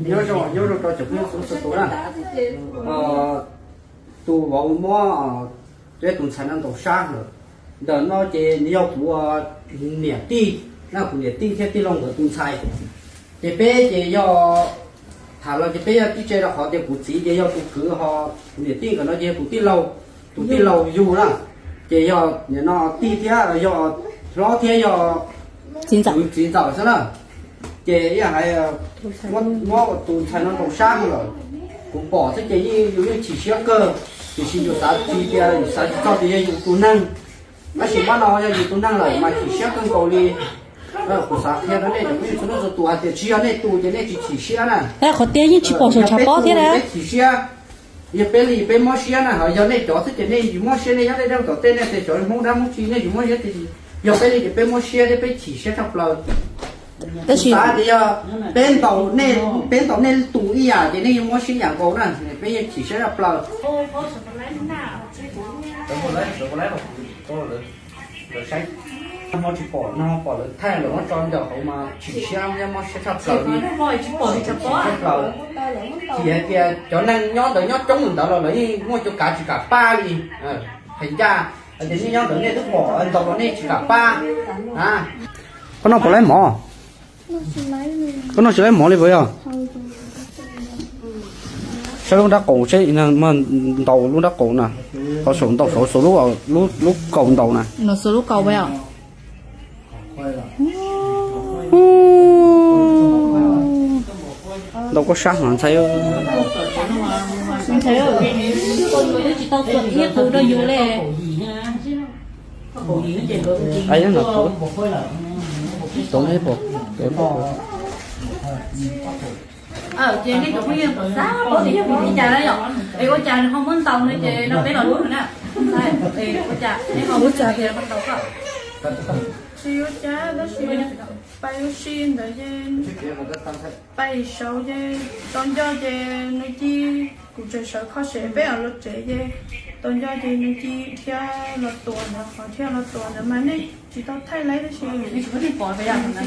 Nyob zoo, nyob zoo rau cov phooj ywg txhua tus na. Tus vauv mob, tus ntxhais no ntaus sab lawm. Ntawm no ces nws yog kuv niam tij, na kuv niam tij thiab tij laug nkawd tus ntxhais. Ces peb ces yog, tham los ces peb yog tib tse rau qhov tias kuv txiv ces yog tus kwv, ho kuv niam tij nkawd no ces yog tus tij laug, tus tij laug yug na. Ces yog nim no tij thiab yog hlob thiab yog txiv ntxawm xwb na. Ces ib yam hais, muab tus ntxhais no ntaus sab lawm. Kuv pom xwb ces yeej yus yeej chim siab kawg, tiam sis yus xav tsis tias yus xav tsis txog tias yog yus tus neeg. Tab sis pab no yog yus tus neeg lawm mas chim siab kawg nkaus li. Kuv xav qhia rau nej cov phooj ywg txhua leej txhua tus hais tias tsis yog nej tus ces nej tsis chim siab na. Qhov tiag yeej tsis pom saum tshav pob thiab na. Peb chim siab, yog peb li peb mob siab na, ho yog nej cov xwb ces nej tsis mob siab, nej nyob deb deb tom tej nej tias cov Hmoob dab Hmoob tsi nej tsis mob siab tias, yog peb li ces peb mob siab thiab peb chim siab tshaj plaws. Tab sis xav tias yog peb ntaus nej, peb ntaus nej tus ib yam ces nej yeej mob siab ib yam nkaus na, peb yeej chim siab tshaj plaws. Lawv tsis pom no, pom lawv thaij lawv muab tso ntawm hauv mas chim siab thiab mob siab tshaj plaws li. Chim siab tshaj plaws. Chim hais tias cov neeg nyob ntawd nyob coob li ntawd los lawv yeej muaj cov kav tsis kam pab li. Hais ncaj hais tias nej nyob ntawd nej twb pom ntaus los nej tsis kam pab. Koj noj puas laib mov? Koj noj tsis laib mov li puas yog? Saib lub nrab qaum seb, ntaus lub nrab qaum na. Qhov saum ntaus saud, lub kaus ntaus na. Ntaus koj sab no ntxhais. Ces nej cov phooj ywg xav paub tias yog vim li cas na yom, es ua cas nws ho muab ntaus no ces no peb los lub no na. Ua cas neb ho muab ntaus koj? Tsis ua cas tab sis pais ua si ntawd ces pais saud ces tau nco ces nws ci, kuv tseem sawv kho sev peb los tsev ces tau nco ces nws ci dhia los tuav ntawd, qhov dhia los tuav ntawd mas nej tsis tau thaij laib tab sis tsis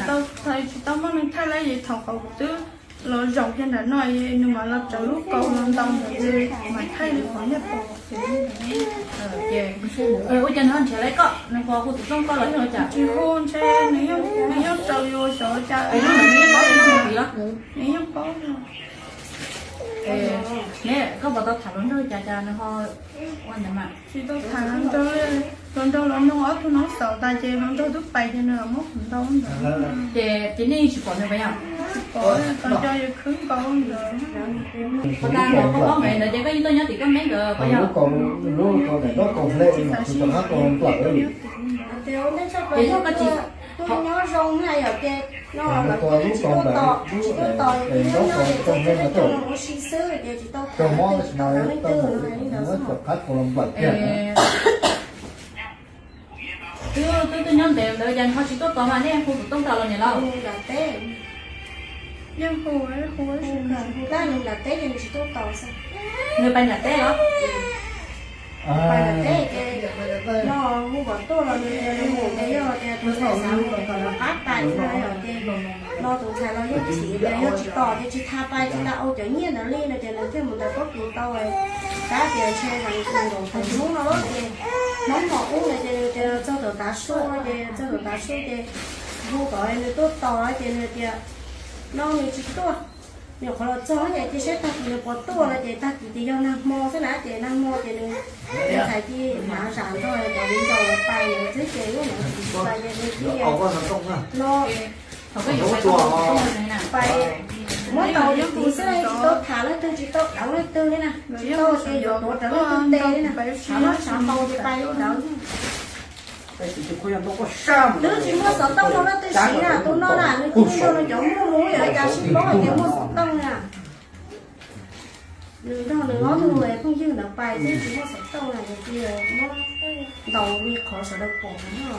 tau, tsis tau muaj neeg thaij laib ces thaum qhov kuv twb los zaum kiag nram no es nws mam los tsaws lub kaus los ntaus ntawd mas thaij li qhov nej pom. Ua cas nws ho nrhiav laib koj, nws ho hu tus xyoob koj los yog ua cas? Tsis hu ntshe nws yeej raws yus xyov cas. Nws yeej paub. Neb koj puas tau tham hluas nraug cas cas nws ho ua ntawd mas? Tsis tau tham hluas nraug, hluas nraug los noog ob tug noob xaus tas ces hluas nraug twb pais ces nws los muab kuv ntaus ntawd. Ces, ces nej tsis pom nws puas yog? Tsis pom, tau nco yus khwb nkaus ntawd. Puas tas nws qhov paub nqe ntawd ces koj yeej tuaj nyob tim koj meb nkawd puas yog? Ces yog koj tsis, nyob zoo na yom ces no lawv tsis tuaj tos, tsis tuaj tos ces nyob nyob ces txog txog ua si xwb ces tsis tau tham, tsis tau tham leej twg no li ntawd xwb. Twb, twb, twb nyob ntev ntawd cas ho tsis tuaj tos mas nej hu tus tooj rau los niam lauj? Yeej hu, hu, hu nram teb ces nws tsis tuaj tos xwb. Nws pais nram teb los? Pais nram teb ces no hu kom tuaj los nws tias nws mus ces yog tias tus ntxhais xav mus kom lawv qab pais no yom ces no tus ntxhais los yeej chim tias yog tsis tos ces tsis tas pais tsis tas ua cov nyiaj ntawd li no ces nws thiaj mus nram pob kws tau. Tab tias ntshe nkaum thaum hnub no ces hnub mos ub no ces nws tias txog thaum tav su no ces txog thaum tav su ces hu kom nws tuaj tos ces nws tias no nws tsis tuaj. Nyuam qhuav los txog ces cia saib tag kis nws puas tuaj no ces tag kis ces yog nag hmo xwb na ces nag hmo ces nws tus ntxhais cia hnav zam nrog cov viv ncaus los pais ntawd xwb ces lub no tsis pais ces nws cia no pais muab ntaus yus tus xwb tsis tau tham leej twg tsis tau deev leej twg li na, tsis tau ces yuav tuav rawv leej twg tes li na, tshav noj tshav haus ces pais li ntawd. Twb tsis muaj xov tooj rau leej twg siv na, tus no na nws tus no nws cov muaj mus yog cas sib paub hais tias muaj xov tooj na. Nws nrog nws ob tug phooj ywg ntawd pais xwb tsis muaj xov tooj na, nws cia muab ntaus li qhov sawv daws pom no.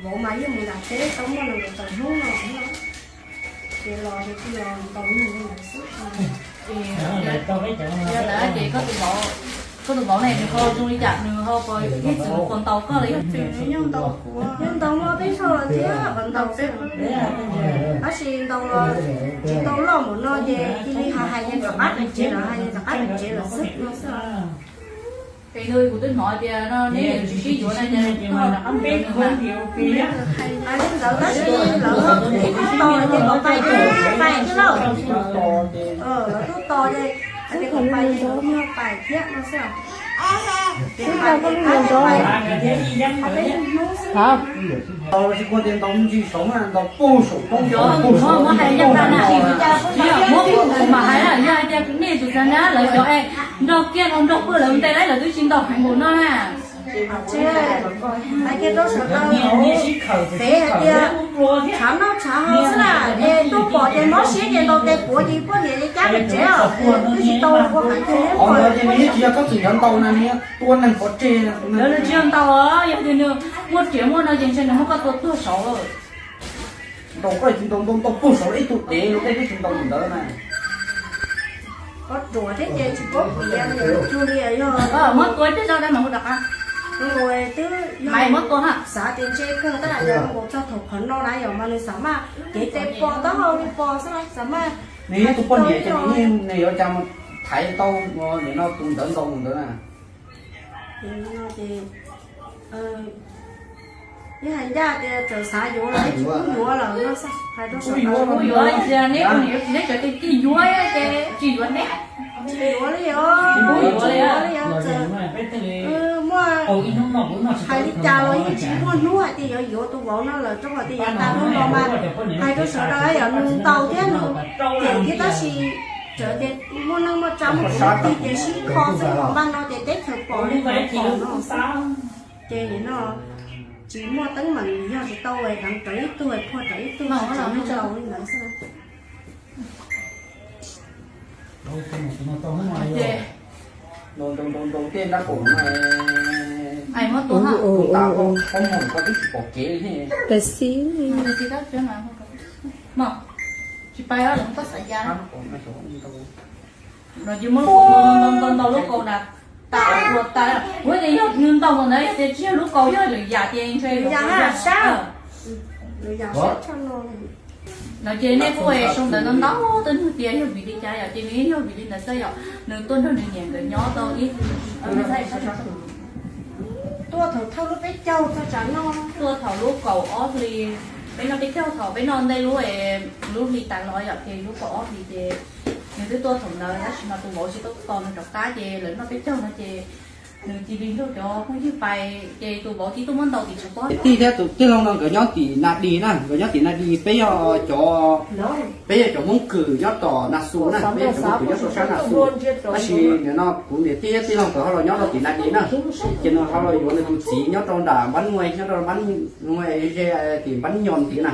Vauv mas yeej mus nram teb tau muaj nees nkaum tawm hnub no, ces los ces cia ntaus neeg li ntawd xwb. Yog lawm ces koj tus vauv Koj tus vauv ne nws ho zoo li cas, nws ho puas ib txwm nws puas ntaus koj los yog? Nws yeej ntaus kuv, yeej ntaus muaj peb zaug los thiab, ntaus peb, tab sis ntaus los tsis tau loj npaum no ces cia li hais hais ces rov qab pem tsev lawm, hais ces rov qab pem tsev lawm xwb no xwb. Es nws, kuv twb hnov tias no neb tsis sib yuav na, ces koj rov qab mus yuav nws mas. Hais li ntawd tab sis lawv twb tos ces kom pais ces pais thiab lauj. Lawv twb tos ces hais tias kom pais ces kuv thiaj pais thiab no xwb. Ces pais ces pais, pais peb hnub xwb. Tsis khuv tias ntaus ntsis saud na, ntaus puag saum roob, puag saum, muab hais li cas na, muab kuv mam hais na, yog hais tias nej tus txiv na lawv cov es nrog kiag los nrog pw lawv nte lawv twb tsis ntaus heev npaum no na. Tsis, hais kiag rau sawv daws fev hais tias tshav noj tshav haus xwb na, es tuaj pom ces mob siab ces ntaus tes puav ces poj niam li cab pem tsev os, twb tsis tau ua qhov twg li. Qhov ntawd ces nws yeej tsis yog koj txwm yuav ntaus na, nws tua neeg pov tseg. Lawv tsis yog ntaus os, yog tias nws muaj riam muaj no ces ntshe nws muab koj tua tuag saud. Ntaus koj tsis ntaus, ntaus ntaus puag saud ib tug dev no tej twb tsis ntaus ntawd na. Koj ruam thiab ces tsis paub piav, cuag li yog muab tua tej zaug dab mas hu rov qab. Nkaus twb yog muab tua ha, xav tias ntshe kawg tab lam yog nkaus txog thaum qhov no na yom, mas nws xav mas kev tes pos taub hau li pos xwb na, xav mas nws ib tug poj niam ces nws yeej, nws yuav cas mus thaiv tau nim no tus ntawd ntaus mus ntawd na. Ces no ces yeej hais ncaj tias txawm xav yuav los yeej tsis pub yuav lawm no xwb. Hais rau sawv daws, yuav tias neb tus niam neb cov tias cia yuav ces tsis yuav neb. Tsis yuav li os, tsis yuav li os, txawm muaj hais li cas los yeej tsis muaj hnub hais tias yuav yuav tus vauv no lawm, rau qhov tias yav tas hnub no mas hais rau sawv daws yog nws ntaus thiab nws cem thiab, tab sis txawm tias muaj neej muaj tsa muaj kwv muaj tij ces sib kho xwb, npaj no ces teb chaws pom li pom no xwb. Ces nim no tsis muaj teeb meem, yog tsis tau es deev rawv ib tug es phua rawv ib tug, tsis tau li ntawd xwb. Ntaus ntaus ntaus tej nrab qaum no, tus tas koj moom koj twb tsis pom kev li. Tsis pais, koj xav ya no ces muab ntaus ntaus lub kaus na, tas ua tas. Kuv tias yog nws ntaus ntawd yog tias tsis yog lub kaus yog lwm yam ces ntshe lwm yam sab. No ces nej kuj sau ntawv ntau ntau tuaj nug tias yog vim li cas yom, ces nws yeej yog vim li ntawd xwb yom. Nws tuaj nrog nws niam nkawd nyob tau ib, tuaj thaum thawj lub peb caug txog tsam no, tuaj thaum lub kaum ob hli, peb noj peb caug thaum peb noj ntej lub, lub hli tas los yom, ces lub kaum ob hli ces nws twb tuaj thaum ntawd, tab sis mas tus vauv tsis tau tos nws rov qab ces lawv noj peb caug no ces nws cia li nrog cov phooj ywg pais, ces tus vauv tib tuaj muab ntaus tim tshav pob. Tij thiab tus tij laug no nkawd nyob tim Na Dis na, nkawd nyob tim Na Dis, peb yog cov, peb yog cov Hmoob Kwm nyob tom Na Xus na, peb yog cov Hmoob Kwm nyob rau sab Na Xus. Tab sis nim no kuv niam tij thiab tij laug nkawd ho los nyob rau tim Na Dis na, ces nws ho los yuav nws tus txiv nyob rau nram Npab Nuaj, nyob rau Npab Nuaj ze tim Npab Nyoos ntxiv na.